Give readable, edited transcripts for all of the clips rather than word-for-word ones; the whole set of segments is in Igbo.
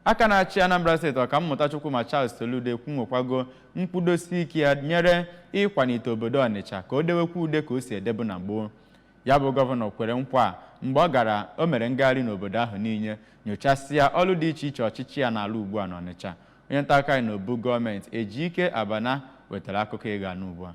Aka na-achị Anambra Steeti, Ọkammụta Chukwuma Charles Soludo, ekwunwekwago nkwudosi ike ya nyere ịkwalite obodo Ọnịcha ka o dewekwa ude ka o si edebu na gboo. Ya bụ gọvanọ kwere nkwa a mgbe ọ gara o mere ngagharị n'obodo ahụ niile, nyochasịa ọrụ dị iche iche ọchịchị ya na-alụ ugbu a n'Ọnịcha. Onye nta akụkọ anyị n'obu gọọmenti, Ejike Abana, wetara akụkọ ị ga-anụ ugbu a.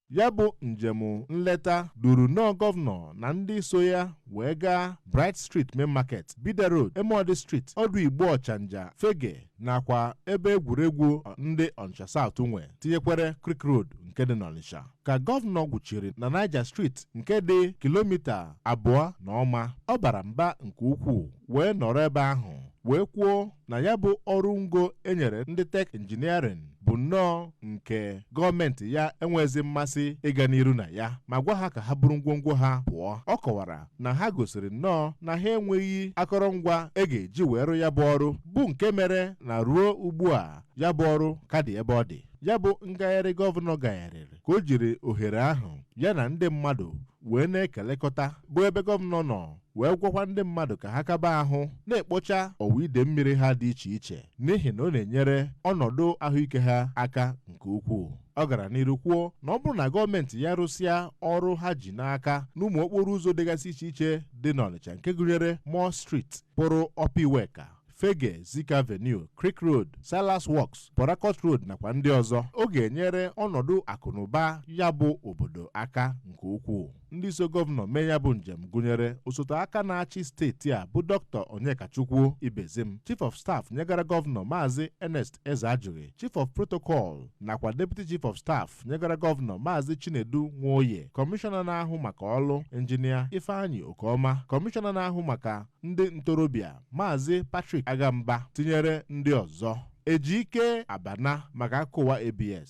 Ya bụ njem nleta duru nnọọ gọvanọ na ndị so ya wee gaa Bright Street Main Market, Bida Road, Emodi Street, ọdụ Igbo Ọchanja, Fege nakwa ebe egwuregwu ndị Ọnịcha South nwe, tinyekwere Creek Road nke dị n'Ọnịcha. Ka gọvanọ gwuchiri na Niger Street nke dị kilomita 2 na ọma, ọ bara mba nke ukwuu wee nọrọ ebe ahụ wee kwuo na ya bụ ọrụ ngo enyere ndị Tech Engineering bụ nnọọ nke gọọmenti ya enwezi mmasị ịga n'iru na ya, ma gwa ha ka ha buru ngwongwo ha pụọ. Ọ kọwara na ha gosiri nnọọ na ha enweghị akọrọngwa e ga-eji wee rụ ya bụ ọrụ, bụ nke mere na ruo ugbu a ya bụ ọrụ ka dị ebe ọ dị. Ya bụ ngagharị gọvanọ gagharịrị ka o jiri ohere ahụ ya na ndị mmadụ wee na-ekelekọta, bụ ebe gọvanọ nọ wee gwakwa ndị mmadụ ka ha kaba ahụ na-ekpocha ọwa ide mmiri ha dị iche iche, n'ihi na ọ na-enyere ọnọdụ ahụike ha aka nke ukwuu. Ọ gara n'iru kwuo na ọ bụrụ na gọọmenti ya rụsịa ọrụ ha ji n'aka n'ụmụ okporo ụzọ dịgasị iche iche dị n'Ọnịcha, nke gụnyere Moore Street, pụrụ Upper Iweka, Fege, Zik Avenue, Creek Road, Silas Works, Port Harcourt Road nakwa ndị ọzọ, ọ ga-enyere ọnọdụ akụnụba ya bụ obodo aka nke ukwuu. Ndị so gọvanọ mee ya bụ njem gụnyere osote aka na-achị steeti a bụ Dr. Onyekachukwu Ibezim, Chief of Staff nyegara gọvanọ, Maazị Ernest Ezeajughi, Chief of Protocol nakwa Deputy Chief of Staff nyegara gọvanọ, Maazị Chinedu Nwoye, kọmishọna na-ahụ maka ọlụ, Injinia Ifeanyị Okeọma, kọmishọna na-ahụ maka ndị ntorobịa, Maazị Patrick Agamba, tinyere ndị ọzọ. Ejike Abana maka akụwa ABS.